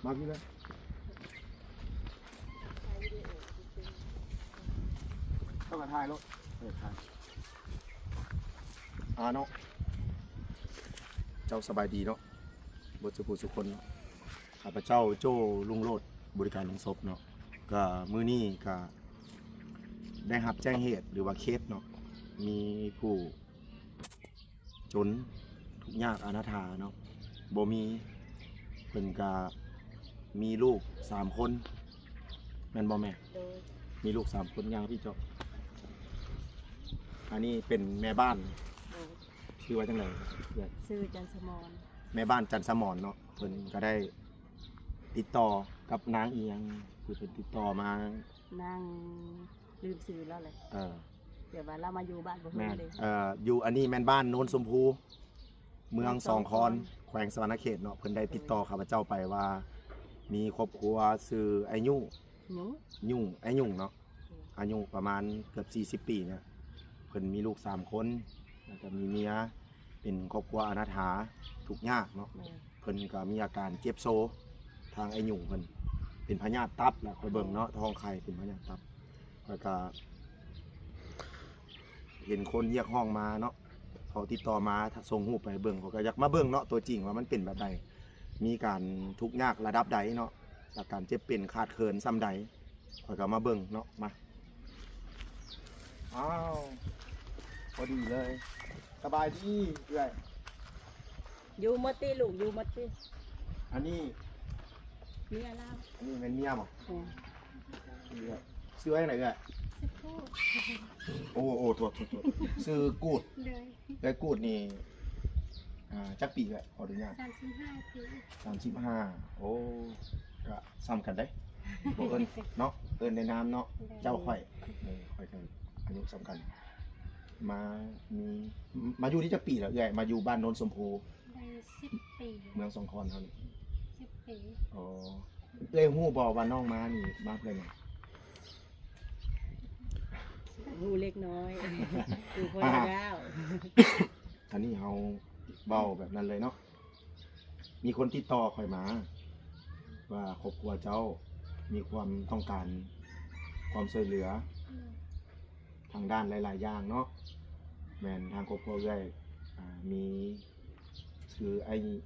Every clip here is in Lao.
ມາພີ້ເລີຍ ເຈົ້າກໍຖ່າຍໂລດ ເອີ ຖ່າຍ ອ່າເນາະ ເຈົ້າສະບາຍດີເນາະ ເບິດສູ່ຜູ້ສູ່ຄົນເນາະ ຂ້າພະເຈົ້າ ໂຈ້ ລຸງໂລດ ບໍລິການໂຮງສົບເນາະ ກະມື້ນີ້ກະໄດ້ຮັບແຈ້ງເຫດ ຫຼືວ່າເຄສເນາະ ມີຜູ້ ຈົນ ທຸກຍາກອະນາຖາເນາະ ບໍ່ມີ ເພິ່ນກະມີລູກສາມຄົນ ແມ່ນບໍ່ແມ່? ໂດຍ ມີລູກສາມຄົນ ຍ່າງພີ້ເຈົ້າ ອັນນີ້ເປັນແມ່ບ້ານ ໂດຍ ຊື່ວ່າຈັ່ງໃດ? ຊື່ຈັນສະໝອນ ແມ່ບ້ານຈັນສະໝອນເນາະ ເພິ່ນກະໄດ້ຕິດຕໍ່ກັບນາງອີ່ຫຍັງ ຜູ້ເພິ່ນຕິດຕໍ່ມາ ນາງ ລືມຊື່ລາວແຫຼະ ເອີ ແບບວ່າລາວມາຢູ່ບ້ານບໍ່ເຮີເດ້ ເອີ ຢູ່ ອັນນີ້ແມ່ນບ້ານໂນນຊົມພູ ເມືອງສອງຄອນ ແຂວງສະຫວັນນະເຂດເນາະ ເພິ່ນໄດ້ຕິດຕໍ່ຂ້າພະເຈົ້າໄປວ່າ ມີຄອບຄົວຊື່ໄອ້ຫຍຸ້ງ ຫຍຸ້ງ ຫຍຸ້ງ ໄອ້ຫຍຸ້ງເນາະ ອືມ ອາຍຸປະມານເກືອບສີ່ສິບປີນີ້ ເພິ່ນມີລູກສາມຄົນ ແລ້ວກໍມີເມຍ ເປັນຄອບຄົວອະນາຖາ ທຸກຍາກເນາະ ແມ່ນ ເພິ່ນກໍມີອາການເຈັບໂຊ ທາງໄອ້ຫຍຸ້ງເພິ່ນ ເປັນພະຍາດຕັບແຫຼະ ຂ້ອຍເບິ່ງເນາະ ແມ່ນ ທ້ອງໄຂ່ເປັນພະຍາດຕັບ ແລ້ວກໍເຫັນຄົນຮຽກຮ້ອງມາເນາະ ເຂົາຕິດຕໍ່ມາ ສົ່ງຮູບໄປເບິ່ງ ຂ້ອຍກໍຢາກມາເບິ່ງເນາະ ຕົວຈິງວ່າມັນເປັນແບບໃດ ມີການທຸກຍາກລະດັບໃດເນາະ ອາການເຈັບເປັນຂາດເຂີນສ່ຳໃດ ຂ້ອຍກໍມາເບິ່ງເນາະ ມາ ອ້າວ ພໍດີເລີຍ ສະບາຍດີເອື້ອຍ ຢູ່ໝົດຕິລູກ ຢູ່ໝົດຕິ ອັນນີ້ ເມຍລາວ ອັນນີ້ແມ່ນເມຍບໍ່? ແມ່ນ ເອື້ອຍ ຊື່ວ່າຈັ່ງໃດເອື້ອຍ? ຊື່ກູດ ໂອ້ ໂອ້ ໂທດ ໂທດ ໂທດ ຊື່ກູດ ໂດຍ ເອື້ອຍກູດນີ້ ອ່າ ຈັກປີເອື້ອຍ? ຂໍອະນຸຍາດ ສາມສິບຫ້າປີ ສາມສິບຫ້າ ໂອ້ ກະສ່ຳກັນເດ້ ບໍ່ເອີ້ນເນາະ ເອີ້ນໃນນາມເນາະ ໂດຍ ເຈົ້າຂ້ອຍ ເອີ ຂ້ອຍກໍອາຍຸສ່ຳກັນ ມາ ມີ ມາຢູ່ນີ້ຈັກປີແລ້ວເອື້ອຍ? ມາຢູ່ບ້ານໂນນຊົມພູ ໄດ້ສິບປີ ເມືອງສອງຄອນເຮົານີ້ ສິບປີ ອໍ ເອື້ອຍຮູ້ບໍ່ວ່ານ້ອງມານີ້ມາເພື່ອຫຍັງ? ຮູ້ເລັກນ້ອຍ ຮູ້ພໍແລ້ວ ອັນນີ້ເຮົາເວົ້າແບບນັ້ນເລີຍເນາະ ມີຄົນຕິດຕໍ່ຂ້ອຍມາວ່າຄອບຄົວເຈົ້າມີຄວາມຕ້ອງການຄວາມຊ່ວຍເຫຼືອ ອືມ ທາງດ້ານຫຼາຍໆຢ່າງເນາະ ແມ່ນທາງຄອບຄົວເອື້ອຍ ອ່າ ມີ ຄືໄອ້ ອືມ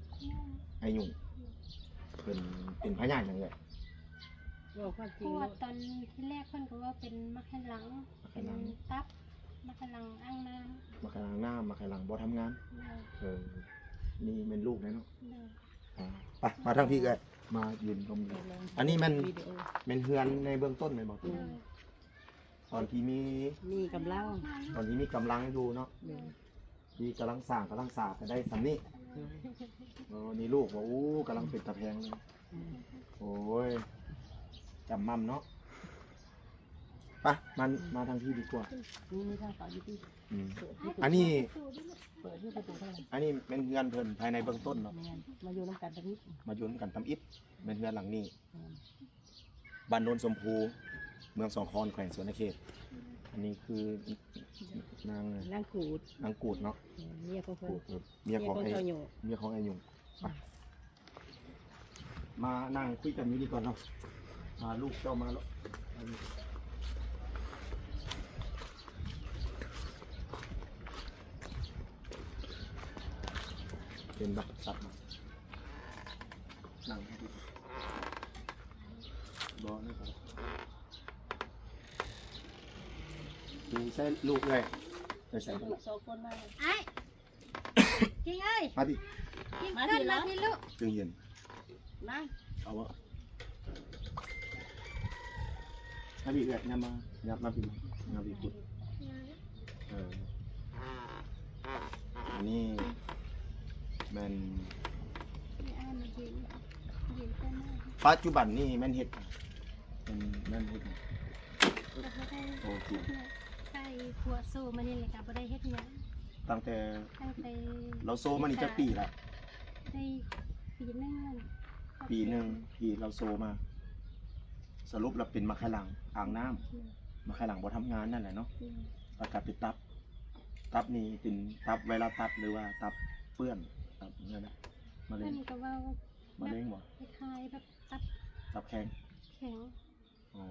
ໄອ້ຫຍຸ້ງ ອືມ ເພິ່ນເປັນພະຍາດຫຍັງເອື້ອຍ? ເວົ້າຄວາມຈິງ ເພາະວ່າຕອນທີແລກເພິ່ນກໍເວົ້າເປັນໝາກໄຂ່ຫຼັງ ໝາກໄຂ່ຫຼັງ ເປັນຕັບ ໝາກໄຂ່ຫຼັງອ່າງນ້ຳ ໝາກໄຂ່ຫຼັງອ່າງນ້ຳ ໝາກໄຂ່ຫຼັງບໍ່ທຳງານ ໂດຍ ເອີ ນີ້ແມ່ນລູກແນ່ເນາະ ໂດຍ ອ່າ ໄປ ມາທາງພີ້ເອື້ອຍ ມາຢືນຕົງນີ້ ອັນນີ້ແມ່ນ ວິດີໂອ ແມ່ນເຮືອນໃນເບື້ອງຕົ້ນແມ່ນບໍ່? ໂດຍ ຕອນທີ່ມີ ມີກຳລັງ ຕອນທີ່ມີກຳລັງຢູ່ເນາະ ໂດຍ ທີ່ກຳລັງສ້າງ ກຳລັງສາກກໍໄດ້ສ່ຳນີ້ ໂດຍ ໂອ້ ນີ້ລູກວ່າ ໂອ້ ກຳລັງເປັນຕາແພງເລີຍ ອືມ ໂອ້ຍ ຈຳໝ່ຳເນາະ ໄປ ມາ ມາທາງພີ້ດີກວ່າ ນີ້ ນີ້ທາງເຂົ້າຢູ່ພີ້ ອືມ ເປີດຢູ່ ອັນນີ້ ເປີດຢູ່ປະຕູທາງ ອັນນີ້ແມ່ນເຮືອນເພິ່ນພາຍໃນເບື້ອງຕົ້ນເນາະ ແມ່ນ ມາຢູ່ນຳກັນຕຳອິດ ມາຢູ່ນຳກັນຕຳອິດ ແມ່ນເຮືອນຫຼັງນີ້ ແມ່ນ ບ້ານໂນນຊົມພູ ເມືອງສອງຄອນ ແຂວງສະຫວັນນະເຂດ ອັນນີ້ຄືນາງ ນາງກູດ ນາງກູດເນາະ ແມ່ນ ເມຍຂອງເພິ່ນ ເມຍຂອງ ເມຍຂອງໄອ້ ເມຍຂອງໄອ້ຫຍຸ້ງ ໄປ ມານັ່ງຄຸຍກັນຢູ່ນີ້ກ່ອນເນາະ ພາລູກເຈົ້າມາເນາະ ເຫັນບໍ່ ຊັດບໍ່? ນັ່ງ ບໍ່ ນີ້ກໍໄດ້ ນີ້ໃສ່ລູກເອື້ອຍ ໄປໃສ່ ລູກສອງຄົນມາ ອ້າຍ ກິ່ງເອີຍ ມາພີ້ ກິ່ງ ມາພີ້ ຂຶ້ນມາພີ້ລູກ ຈຶ່ງເຫັນ ມາ ເອົາບໍ່? ມາພີ້ເອື້ອຍ ຫຍັບມາ ຫຍັບມາພີ້ ຫຍັບພີ້ພຸ້ນ ເອີ ອັນນີ້ແມ່ນ ປັດຈຸບັນນີ້ແມ່ນເຮັດ ເປັນ ແມ່ນເຮັດຫຍັງ? ກໍບໍ່ໄດ້ ໂອ້ ເຮັດຫຍັງ ໃສ່ຫົວໂຊມານີ້ແຫຼະ ກໍບໍ່ໄດ້ເຮັດຫຍັງ ຕັ້ງແຕ່ ຕັ້ງແຕ່ລາວໂຊມານີ້ຈັກປີລະ? ໄດ້ປີໜຶ່ງແລ້ວ ປີໜຶ່ງທີ່ລາວໂຊມາ ສະຫຼຸບແລ້ວເປັນໝາກໄຂ່ຫຼັງອ່າງນ້ຳ ອືມ ໝາກໄຂ່ຫຼັງບໍ່ທຳງານນັ້ນແຫຼະເນາະ ອືມ ແລ້ວກໍເປັນຕັບ ຕັບນີ້ເປັນຕັບໄວຣັສຕັບ ຫຼືວ່າຕັບເປື້ອນ ຕັບນັ້ນນະ ມະເຮັງ ເພິ່ນກໍເວົ້າ ມະເຮັງບໍ່? ແບບຄ້າຍໆແບບ ຕັບແຂງ ແຂງ ອໍ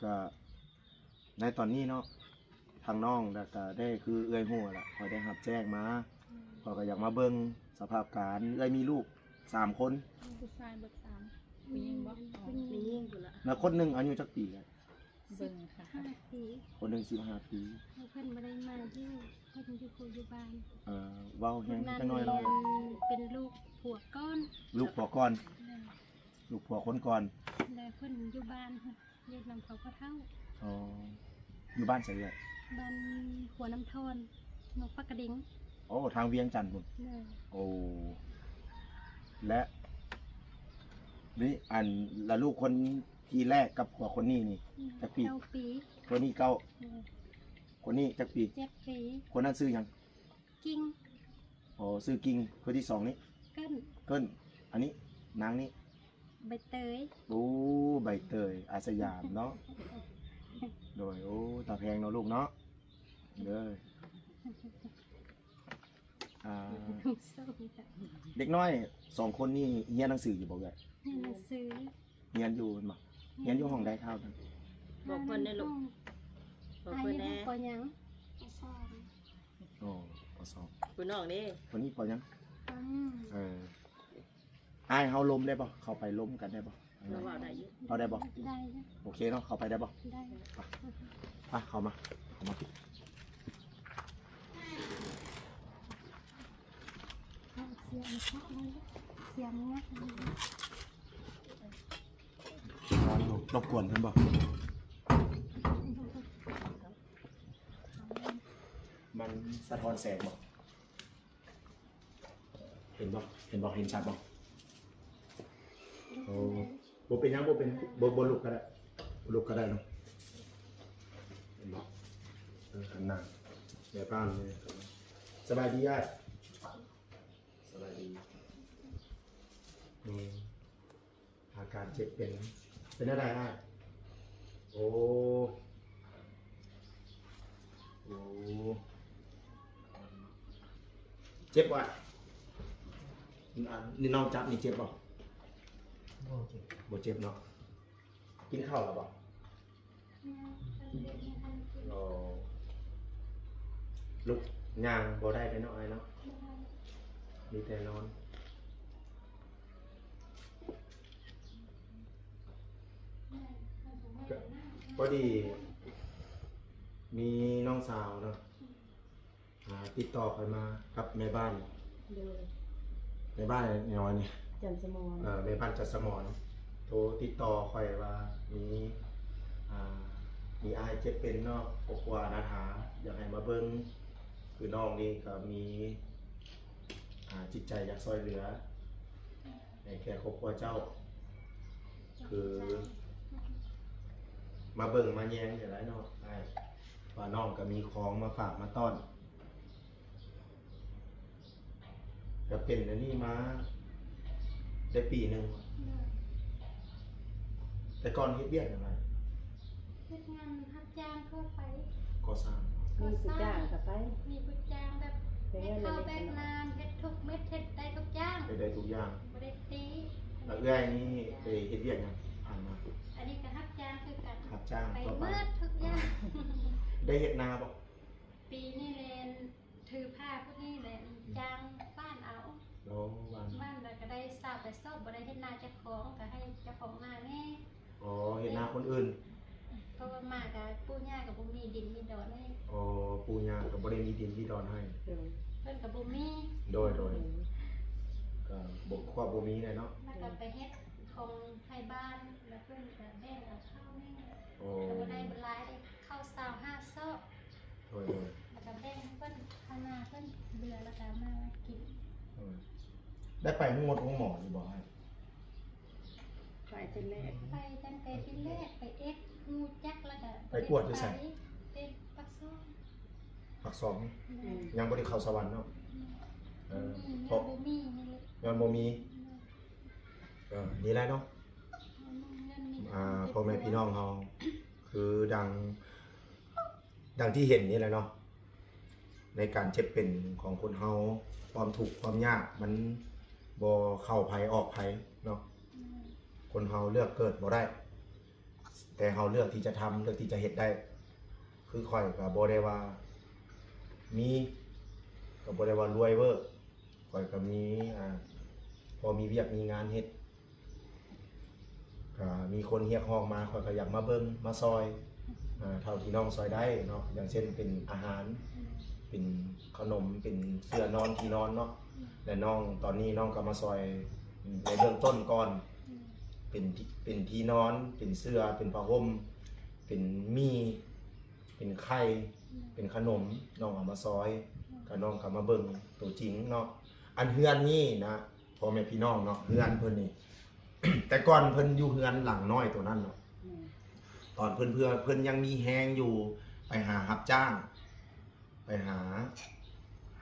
ກະໃນຕອນນີ້ເນາະ ທາງນ້ອງແລ້ວກະໄດ້ ຄືເອື້ອຍຮູ້ແຫຼະ ຂ້ອຍໄດ້ຮັບແຈ້ງມາ ຂ້ອຍກະຢາກມາເບິ່ງສະພາບການ. ເອື້ອຍມີລູກສາມຄົນ ຜູ້ຊາຍເບິດສາມ ຜູ້ຍິງບໍ່? ແມ່ນ ຜູ້ຍິງ ຜູ້ຍິງພຸ້ນລະ. ແລ້ວຄົນໜຶ່ງອາຍຸຈັກປີແລ້ວ? ເບິ່ງຄ່ະ ສິບຫ້າປີ ຄົນໜຶ່ງສິບຫ້າປີ ແລ້ວເພິ່ນບໍ່ໄດ້ມາຢູ່ ເພິ່ນຢູ່ຜູ້ຢູ່ບ້ານ. ເອີ ເວົ້າແຮງຈັກໜ້ອຍເນາະ. ເປັນລູກຜົວກ່ອນ ລູກຜົວກ່ອນ ແມ່ນ ລູກຜົວຄົນກ່ອນ ແລ້ວເພິ່ນຢູ່ບ້ານ ຢູ່ນຳເຂົາພໍ່ເຖົ້າ. ອໍ ຢູ່ບ້ານໃສເອື້ອຍ? ບ້ານຂົວນ້ຳທອນ ເມືອງປາກກະດິງ. ໂອ້ ທາງວຽງຈັນພຸ້ນ. ແມ່ນ. ໂອ້ ແລະ ນີ້ ອັນ ລະລູກຄົນທີແລກກັບຜົວຄົນນີ້ນີ້ ອືມ ຈັກປີ? ເກົ້າປີ. ຄົນນີ້ເກົ້າ. ແມ່ນ. ຄົນນີ້ຈັກປີ? ເຈັດປີ. ຄົນນັ້ນຊື່ຫຍັງ? ກິ່ງ. ອໍ ຊື່ກິ່ງ. ຄົນທີສອງນີ້? ເກີ້ນ. ເກີ້ນ. ອັນນີ້ ນາງນີ້? ໃບເຕີຍ. ໂອ້ ໃບເຕີຍ ອາສະຢາມເນາະ. ໂດຍ ໂອ້ ຕາແພງເນາະລູກເນາະ. ເດີ ອ່າ ເດັກນ້ອຍສອງຄົນນີ້ຮຽນໜັງສືຢູ່ບໍ່ເອື້ອຍ? ຮຽນໜັງສື. ຮຽນຢູ່ແມ່ນບໍ່? ຮຽນຢູ່ຫ້ອງໃດ? ຖາມ ບອກເພິ່ນແດ່ລູກ ບອກເພິ່ນແດ່. ປ.ຫຍັງ? ປ.ສອງ. ອໍ ປ.ສອງ. ຜູ້ນ້ອງເດ້? ຄົນນີ້ ປ.ຫຍັງ? ປ.ໜຶ່ງ. ເອີ ອ້າຍເຮົາລົມໄດ້ບໍ່? ເຂົ້າໄປລົມກັນໄດ້ບໍ່? ລາວເວົ້າໄດ້ຢູ່ ເວົ້າໄດ້ບໍ່? ໄດ້ຢູ່. ໂອເຄເນາະ ເຂົ້າໄປໄດ້ບໍ່? ໄດ້. ໄປ ໄປ ເຂົ້າມາ ເຂົ້າມາ. ເສຍງມັນ ເສຍງມັນ ລົບກວນເພິ່ນບໍ່? ມັນສະທ້ອນແສງບໍ່? ເຫັນບໍ່? ເຫັນບໍ່? ເຫັນຊັດບໍ່? ໂອ້ ບໍ່ເປັນຫຍັງ ບໍ່ເປັນ ບໍ່ ບໍ່ລຸກກະໄດ້ ລຸກກະໄດ້ເນາະ. ເຫັນບໍ່? ເອີ ອັນນັ້ນ ແມ່ບ້ານນີ້. ສະບາຍດີອ້າຍ. ສະບາຍດີ. ອືມ. ອາການເຈັບເປັນ ເປັນແນວໃດອ້າຍ? ໂອ້ ໂອ້ ເຈັບບໍ່? ອັນນີ້ນ້ອງຈັບນີ້ເຈັບບໍ່? ບໍ່ເຈັບ ບໍ່ເຈັບເນາະ. ກິນເຂົ້າແລ້ວບໍ່? ອໍ ລຸກຍ່າງບໍ່ໄດ້ເດ້ເນາະອ້າຍເນາະ ມີແຕ່ນອນ. ກະພໍດີມີນ້ອງສາວເນາະ ອ່າ ຕິດຕໍ່ຂ້ອຍມາກັບແມ່ບ້ານ. ໂດຍ. ແມ່ບ້ານຫຍັງວະນີ້? ຈັນສະໝອນ. ເອີ ແມ່ບ້ານຈັນສະໝອນ ໂທຕິດຕໍ່ຂ້ອຍວ່າມີ ອ່າ ມີອ້າຍເຈັບເປັນເນາະ ຄອບຄົວອະນາຖາ ຢາກໃຫ້ມາເບິ່ງ ຄືນ້ອງນີ້ກະມີ ອ່າ ຈິດໃຈຢາກຊ່ອຍເຫຼືອ ໃຫ້ແກ່ຄອບຄົວເຈົ້າ ຄືມາເບິ່ງມາແຍງນີ້ແຫຼະເນາະອ້າຍ ວ່ານ້ອງກະມີຂອງມາຝາກມາຕ້ອນ. ກະເປັນອັນນີ້ມາໄດ້ປີໜຶ່ງ. ໂດຍ. ແຕ່ກ່ອນເຮັດວຽກຫຍັງ? ເຮັດງານຮັບຈ້າງທົ່ວໄປ. ກໍ່ສ້າງ. ມີຜູ້ຈ້າງກະໄປ. ມີຜູ້ຈ້າງແບບແບກເຂົ້າແບກນ້ຳ ເຮັດທຸກເມັດ ເຮັດໄດ້ທຸກຢ່າງ. ເຮັດໄດ້ທຸກຢ່າງ. ບໍ່ໄດ້ຕີ. ແລ້ວເອື້ອຍນີ້ໄດ້ເຮັດວຽກຫຍັງຜ່ານມາ? ອັນນີ້ກະຮັບຈ້າງຄືກັນ. ຮັບຈ້າງໄປໝົດທຸກຢ່າງ. ໄດ້ເຮັດນາບໍ່? ປີນີ້ແມ່ນ ຖືພາຜູ້ນີ້ແຫຼະ ຈ້າງຫວ່ານເອົາ. ໂອ້ ຫວ່ານ ຫວ່ານແລ້ວກະໄດ້ຊາວກະສອບ ບໍ່ໄດ້ເຮັດນາເຈົ້າຂອງ ກະໃຫ້ເຈົ້າຂອງນາແດ່. ອໍ ເຮັດນາຄົນອື່ນ. ເພາະວ່າມາກະປູ່ຍ່າກະບໍ່ມີດິນມີດອນໃຫ້. ອໍ ປູ່ຍ່າກະບໍ່ໄດ້ມີດິນມີດອນໃຫ້. ໂດຍ. ເພິ່ນກະບໍ່ມີ. ໂດຍ ໂດຍ. ກະບໍ່ ຄວາມບໍ່ມີແຫຼະເນາະ. ແລ້ວກະໄປເຮັດຂອງໄທບ້ານ ແລ້ວເພິ່ນກະແບ່ງເອົາເຂົ້າແດ່. ໂອ້ ກະບໍ່ໄດ້ຫຼາຍເດ້ ເຂົ້າຊາວຫ້າຊອກ. ໂດຍ ໂດຍ. ແລ້ວກະແບ່ງໃຫ້ເພິ່ນ ເຂົ້ານາເພິ່ນເຫຼືອແລ້ວກະມາກິນ. ໂດຍ. ໄດ້ໄປໂຮງໝົດໂຮງໝໍຢູ່ບໍ່? ໄປແຕ່ແລກ ໄປຕັ້ງແຕ່ທີແລກ ໄປເອັກຮູຈັກ ແລ້ວກະໄປກວດຢູ່ໃສ? ເປັນປາກຊ່ອງ. ປາກຊ່ອງ. ອືມ. ຍັງບໍ່ໄດ້ເຂົ້າສະຫວັນເນາະ. ອືມ. ເອີ ຍັງບໍ່ມີ ຍັງບໍ່ມີ. ເອີ ນີ້ແຫຼະເນາະ ອ່າ ພໍ່ແມ່ພີ່ນ້ອງເຮົາ ຄືດັ່ງ ດັ່ງທີ່ເຫັນນີ້ແຫຼະເນາະ ໃນການເຈັບເປັນຂອງຄົນເຮົາ ຄວາມທຸກຄວາມຍາກມັນ ບໍ່ເຂົ້າໃຜອອກໃຜເນາະ. ຄົນເຮົາເລືອກເກີດບໍ່ໄດ້ ແຕ່ເຮົາເລືອກທີ່ຈະທຳ ເລືອກທີ່ຈະເຮັດໄດ້. ຄືຂ້ອຍກໍບໍ່ໄດ້ວ່າມີ ກໍບໍ່ໄດ້ວ່າລວຍເວີ້ ຂ້ອຍກໍມີ ອ່າ ພໍມີວຽກມີງານເຮັດ. ກໍມີຄົນຮຽກຮ້ອງມາ ຂ້ອຍກໍຢາກມາເບິ່ງມາຊ່ອຍ ອ່າ ເທົ່າທີ່ນ້ອງຊ່ອຍໄດ້ເນາະ ຢ່າງເຊັ່ນເປັນອາຫານ ເປັນຂະໜົມ ເປັນເສື່ອນອນທີ່ນອນເນາະ. ແລະນ້ອງ ຕອນນີ້ນ້ອງກໍມາຊ່ອຍໃນເບື້ອງຕົ້ນກ່ອນ ເປັນ ເປັນທີ່ນອນ ເປັນເສື່ອ ເປັນຜ້າຫົ່ມ ເປັນໝີ່ ເປັນໄຂ່ ເປັນຂະໜົມ ນ້ອງເອົາມາຊ່ອຍ ກໍນ້ອງກໍມາເບິ່ງຕົວຈິງເນາະ. ອັນເຮືອນນີ້ນະ ພໍ່ແມ່ພີ່ນ້ອງເນາະ ເຮືອນເພິ່ນນີ້ ແຕ່ກ່ອນເພິ່ນຢູ່ເຮືອນຫຼັງນ້ອຍໂຕນັ້ນເນາະ. ຕອນເພິ່ນ ເພື່ອເພິ່ນຍັງມີແຮງຢູ່ ໄປຫາຮັບຈ້າງ ໄປຫາ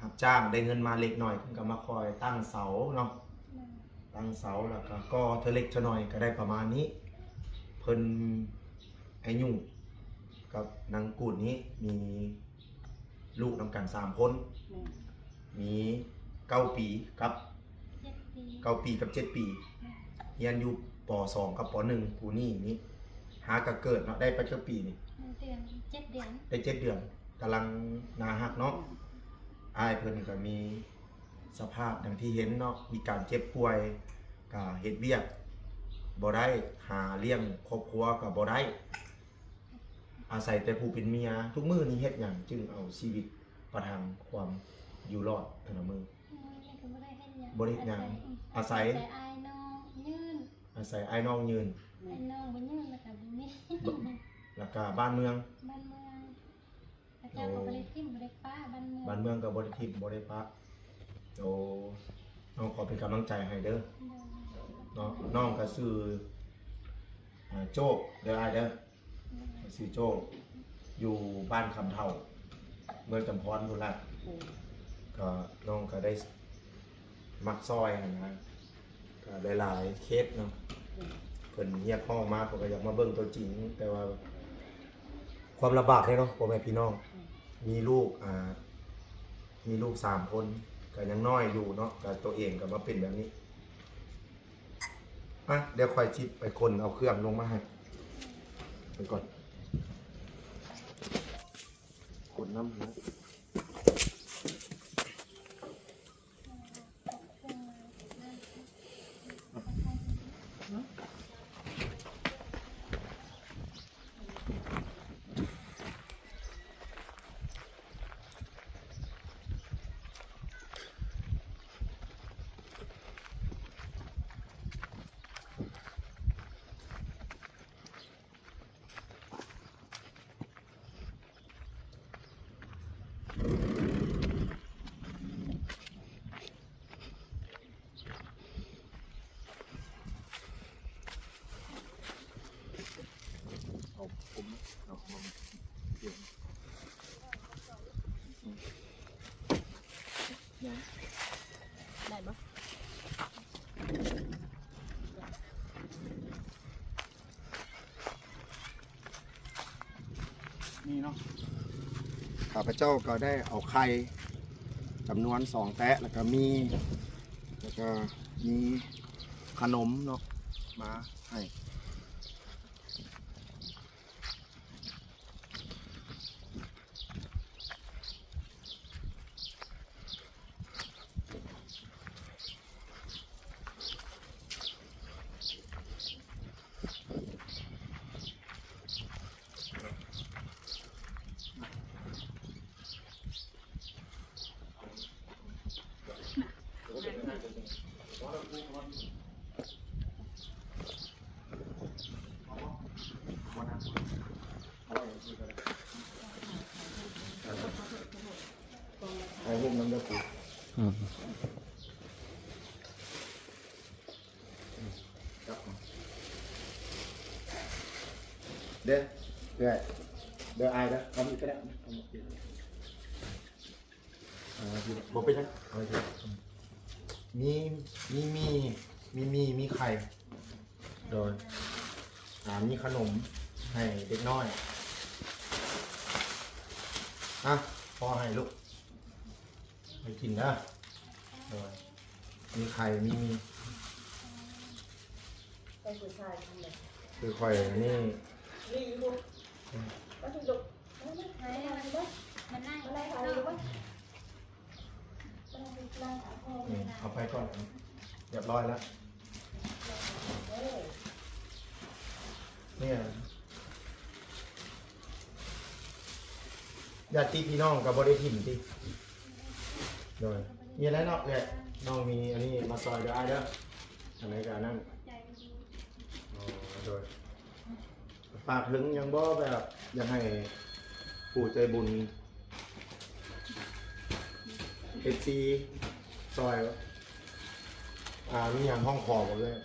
ຮັບຈ້າງ ໄດ້ເງິນມາເລັກນ້ອຍ ເພິ່ນກໍມາຄ່ອຍຕັ້ງເສົາເນາະ ຕັ້ງເສົາ ແລ້ວກໍກໍ່ເທື່ອເລັກເທື່ອນ້ອຍ ກໍໄດ້ປະມານນີ້. ເພິ່ນ ອ້າຍຫຍຸ້ງກັບນາງກູດນີ້ມີລູກນຳກັນສາມຄົນ ແມ່ນ ມີເກົ້າປີກັບ ເຈັດປີ ເກົ້າປີກັບເຈັດປີ ແມ່ນ ຮຽນຢູ່ ປໍສອງ ກັບ ປໍໜຶ່ງ ຜູ້ນີ້ນີ້ ຫາກໍເກີດເນາະ ໄດ້ປະຈັກປີນີ້ ເດືອນ ເຈັດເດືອນ ໄດ້ເຈັດເດືອນ ກຳລັງໜ້າຮັກເນາະ. ອ້າຍເພິ່ນກໍມີສະພາບດັ່ງທີ່ເຫັນເນາະ ມີການເຈັບປ່ວຍ ກໍເຮັດວຽກບໍ່ໄດ້ ຫາລ້ຽງຄອບຄົວກໍບໍ່ໄດ້ ອາໄສແຕ່ຜູ້ເປັນເມຍ. ທຸກມື້ນີ້ເຮັດຫຍັງຈຶ່ງເອົາຊີວິດປະທັງຄວາມຢູ່ລອດແຕ່ລະມື້? ມື້ນີ້ກໍບໍ່ໄດ້ເຮັດຫຍັງ ບໍ່ໄດ້ເຮັດຫຍັງ ອາໄສ ອາໄສ ອາໄສອ້າຍນ້ອງຍື່ນ ອາໄສອ້າຍນ້ອງຍື່ນ ອ້າຍນ້ອງບໍ່ຍື່ນແລ້ວກໍບໍ່ມີ ແລ້ວກໍບ້ານເມືອງ ບ້ານເມືອງ ເຂົາເຈົ້າກໍບໍ່ໄດ້ຖິ້ມບໍ່ໄດ້ປະ ບ້ານເມືອງ ບ້ານເມືອງກໍບໍ່ໄດ້ຖິ້ມບໍ່ໄດ້ປະ. ໂອ້ ນ້ອງຂໍເປັນກຳລັງໃຈໃຫ້ເດີ ໂດຍ ເນາະ. ນ້ອງກໍຊື່ ອ່າ ໂຈ້ເດີອ້າຍເດີ ໂດຍ ຊື່ໂຈ້ ຢູ່ບ້ານຄຳເຖົ້າ ເມືອງຈຳພອນພຸ້ນລະ ໂດຍ ກໍນ້ອງກໍໄດ້ ມັກຊ່ອຍຫັ້ນນະ ກໍຫຼາຍໆເຄສເນາະ ເພິ່ນຮຽກຮ້ອງມາ ຂ້ອຍກໍຢາກມາເບິ່ງຕົວຈິງ ແຕ່ວ່າຄວາມລຳບາກເດ້ເນາະ ພໍ່ແມ່ພີ່ນ້ອງ ມີລູກ ອ່າ ມີລູກສາມຄົນ ກໍຍັງນ້ອຍຢູ່ເນາະ ກໍຕົວເອງກໍມາເປັນແບບນີ້. ມາ ດຽວຂ້ອຍຊິໄປຂົນເອົາເຄື່ອງລົງມາໃຫ້ ໄປກ່ອນ ຂົນນຳນະ. ເອົາຜົມເນາະ ເອົາຜົມ ອືມ ໄດ້ບໍ່? ນີ້ເນາະ ຂ້າພະເຈົ້າກໍໄດ້ເອົາໄຂ່ຈຳນວນສອງແຕະ ແລ້ວກໍມີ ແລ້ວກໍມີຂະໜົມເນາະ ມາໃຫ້.ຖ່າຍຮູບນຳເດີປູ. ອືມ ເດີ ເອື້ອຍ ເດີ ອ້າຍເດີ ເອົານີ້ກໍໄດ້ ເອົານີ້ ອ່າ ບໍ່ເປັນຫຍັງ ເອົາໄວ້ ມີ ມີ ມີ ມີ ມີ ມີໄຂ່ ໂດຍ ອ່າ ມີຂະໜົມໃຫ້ເດັກນ້ອຍ ອ່ະ ພໍ່ໃຫ້ລູກ ໃຫ້ກິນເດີ ໂດຍ. ມີໄຂ່ ມີ ມີ ໃຫ້ຜູ້ຊາຍທຳເລີຍ ຄືຂ້ອຍນີ້ ນີ້ຢູ່ ມາທີ່ລູກ ມາ ມາ ມາ ມາ ມາ ມານັ່ງ ມານັ່ງ ມານັ່ງ ມານັ່ງ ມານັ່ງ ອືມ ເອົາໄປກ່ອນ ຮຽບຮ້ອຍແລ້ວ ເອີ ນີ້ ຍາດຕິພີ່ນ້ອງກໍບໍ່ໄດ້ຖິ້ມຕິ ໂດຍ ມີແລ້ວເນາະເອື້ອຍ ນ້ອງມີອັນນີ້ມາຊ່ອຍເດີອ້າຍເດີ ອັນໃດກໍອັນນັ້ນ ອໍ ໂດຍ ຝາກເຖິງຫຍັງບໍ່ ແບບຢາກໃຫ້ຜູ້ໃຈບຸນ ເອັຟຊີ ຊ່ອຍ ອ່າ ມີຫຍັງຮ້ອງຂໍບໍ່ເອື້ອຍ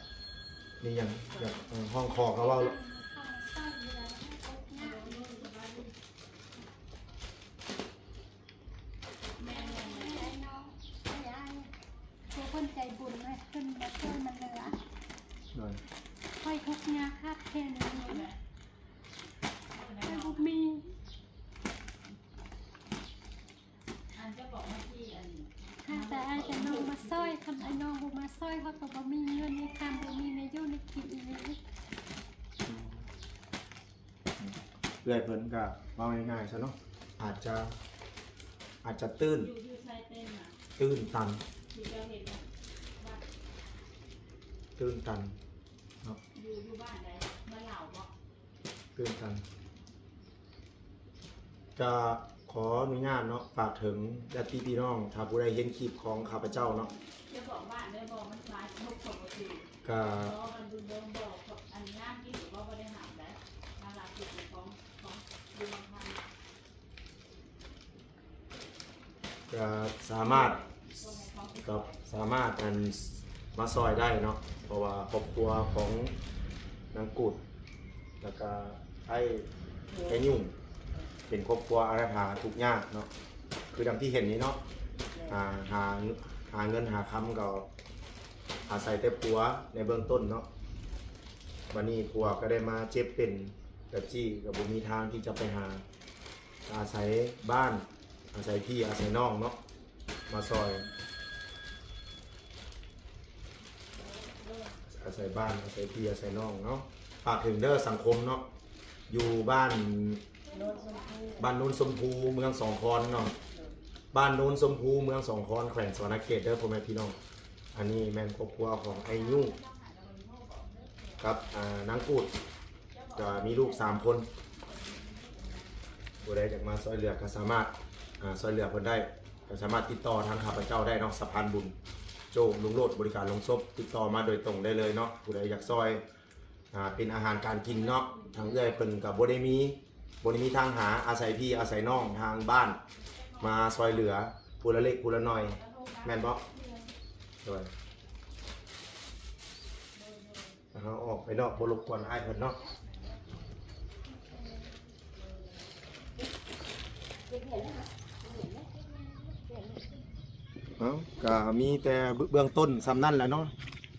ມີຫຍັງຢາກ ເອີ ຮ້ອງຂໍກໍເວົ້າ ແມ່ນ ແມ່ນ ແມ່ນ ອ້າຍນ້ອງ ອ້າຍ ຜູ້ຄົນໃຈບຸນໃຫ້ເພິ່ນມາຊ່ວຍມາເຫຼືອ ໂດຍ ຂ້ອຍທຸກຍາກຂາດແຄນຢູ່ ຂ້ອຍບໍ່ມີ ອັນຈະບອກວ່າທີ່ອັນ ຫາແຕ່ອ້າຍແຕ່ນ້ອງມາຊ່ອຍ ຄັນອ້າຍນ້ອງບໍ່ມາຊ່ອຍ ເຮົາກໍບໍ່ມີເງິນໃນຄຳ ບໍ່ມີແນວຢູ່ແນວກິນອີ່ຫຼີ ເອື້ອຍເພິ່ນກໍເວົ້າງ່າຍໆຊະເນາະ ອາດຈະ ອາດຈະຕື້ນ ຢູ່ ຢູ່ໃສເຕັນນະ ຕື້ນຕັນ ທີ່ເຈົ້າເຮັດນະ ບ້ານ ຕື້ນຕັນເນາະ ຢູ່ ຢູ່ບ້ານໃດ ບ້ານລາວບໍ? ຕື່ນຕັນ ກະຂໍອະນຸຍາດເນາະ ຝາກເຖິງຍາດຕິພີ່ນ້ອງ ຖ້າຜູ້ໃດເຫັນຄລິບຂອງຂ້າພະເຈົ້າເນາະ ຈະບອກວ່າເດີ ບອກມັນຫຼາຍຄົນບໍ່ຖືກ ກະ ບໍ່ ມັນບໍ່ ບໍ່ ບໍ່ ອັນງານທີ່ບໍ່ ບໍ່ໄດ້ຫ້າມໄດ໋ ມາລາວທີ່ຂອງ ຂອງຢູ່ເມືອງໄທ ກະສາມາດ ກະສາມາດ ອັນ ມາຊ່ອຍໄດ້ເນາະ ເພາະວ່າຄອບຄົວຂອງນາງກຸດ ແລ້ວກະໄອ້ ໄອ້ຫຍຸ້ງ ເປັນຄອບຄົວອານາຖາທຸກຍາກເນາະ ຄືດັ່ງທີ່ເຫັນນີ້ເນາະ ຫາ ຫາ ຫາເງິນຫາຄຳກໍອາໄສແຕ່ຜົວໃນເບື້ອງຕົ້ນເນາະ ບັດນີ້ຜົວກໍໄດ້ມາເຈັບເປັນແບບຊີ້ ກໍບໍ່ມີທາງທີ່ຈະໄປຫາ ອາໄສບ້ານ ອາໄສພີ່ອາໄສນ້ອງເນາະ ມາຊ່ອຍ ອາໄສບ້ານ ອາໄສພີ່ອາໄສນ້ອງເນາະ ຝາກເຖິງເດີສັງຄົມເນາະ ຢູ່ບ້ານ ບ້ານໂນນຊົມພູ ເມືອງສອງຄອນເນາະ ບ້ານໂນນຊົມພູ ເມືອງສອງຄອນ ແຂວງສະຫວັນນະເຂດເດີພໍ່ແມ່ພີ່ນ້ອງ ອັນນີ້ແມ່ນຄອບຄົວຂອງໄອ້ຫຍຸ້ງ ກັບ ອ່າ ນາງກູດ ກໍມີລູກສາມຄົນ ຜູ້ໃດຢາກມາຊ່ອຍເຫຼືອກໍສາມາດ ອ່າ ຊ່ອຍເຫຼືອເພິ່ນໄດ້ ກໍສາມາດຕິດຕໍ່ທາງຂ້າພະເຈົ້າໄດ້ເນາະ ສະພານບຸນ ໂຈ້ ລຸງໂລດ ບໍລິການໂລງສົບ ຕິດຕໍ່ມາໂດຍຕົງໄດ້ເລີຍເນາະ ຜູ້ໃດຢາກຊ່ອຍ ອ່າ ເປັນອາຫານການກິນເນາະ ທາງເອື້ອຍເພິ່ນກໍບໍ່ໄດ້ມີ ບໍ່ໄດ້ມີທາງຫາ ອາໄສພີ່ອາໄສນ້ອງທາງບ້ານ ມາຊ່ອຍເຫຼືອຜູ້ລະເລັກຜູ້ລະໜ້ອຍ ແມ່ນບໍ່? ໂດຍ ເຮົາອອກໄປນອກ ບໍ່ລົບກວນອ້າຍເພິ່ນເນາະ. ເອົ້າ ກະມີແຕ່ເບື້ອງຕົ້ນສ່ຳນັ້ນແຫຼະເນາະ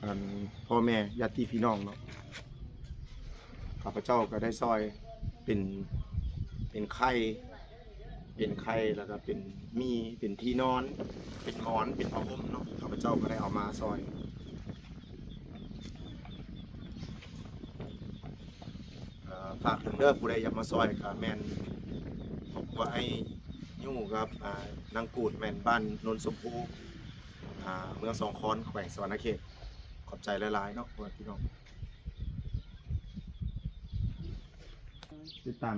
ອັນ ພໍ່ແມ່ຍາດຕິພີ່ນ້ອງເນາະ ຂ້າພະເຈົ້າກໍໄດ້ຊ່ອຍເປັນ ເປັນໄຂ່ ເປັນໄຂ່ ແລ້ວກໍເປັນໝີ່ ເປັນທີ່ນອນ ເປັນໝອນ ເປັນຜ້າຫົ່ມເນາະ ຂ້າພະເຈົ້າກໍໄດ້ເອົາມາຊ່ອຍ ເອີ ຝາກເຖິງເດີ ຜູ້ໃດຢາກມາຊ່ອຍກໍແມ່ນຄອບຄົວອ້າຍຫຍຸ້ງກັບ ອ່າ ນາງກູດ ແມ່ນບ້ານໂນນຊົມພູ ອ່າ ເມືອງສອງຄອນ ແຂວງສະຫວັນນະເຂດ ຂອບໃຈຫຼາຍໆເນາະ ພໍ່ແມ່ພີ່ນ້ອງ ຕິດຕາມ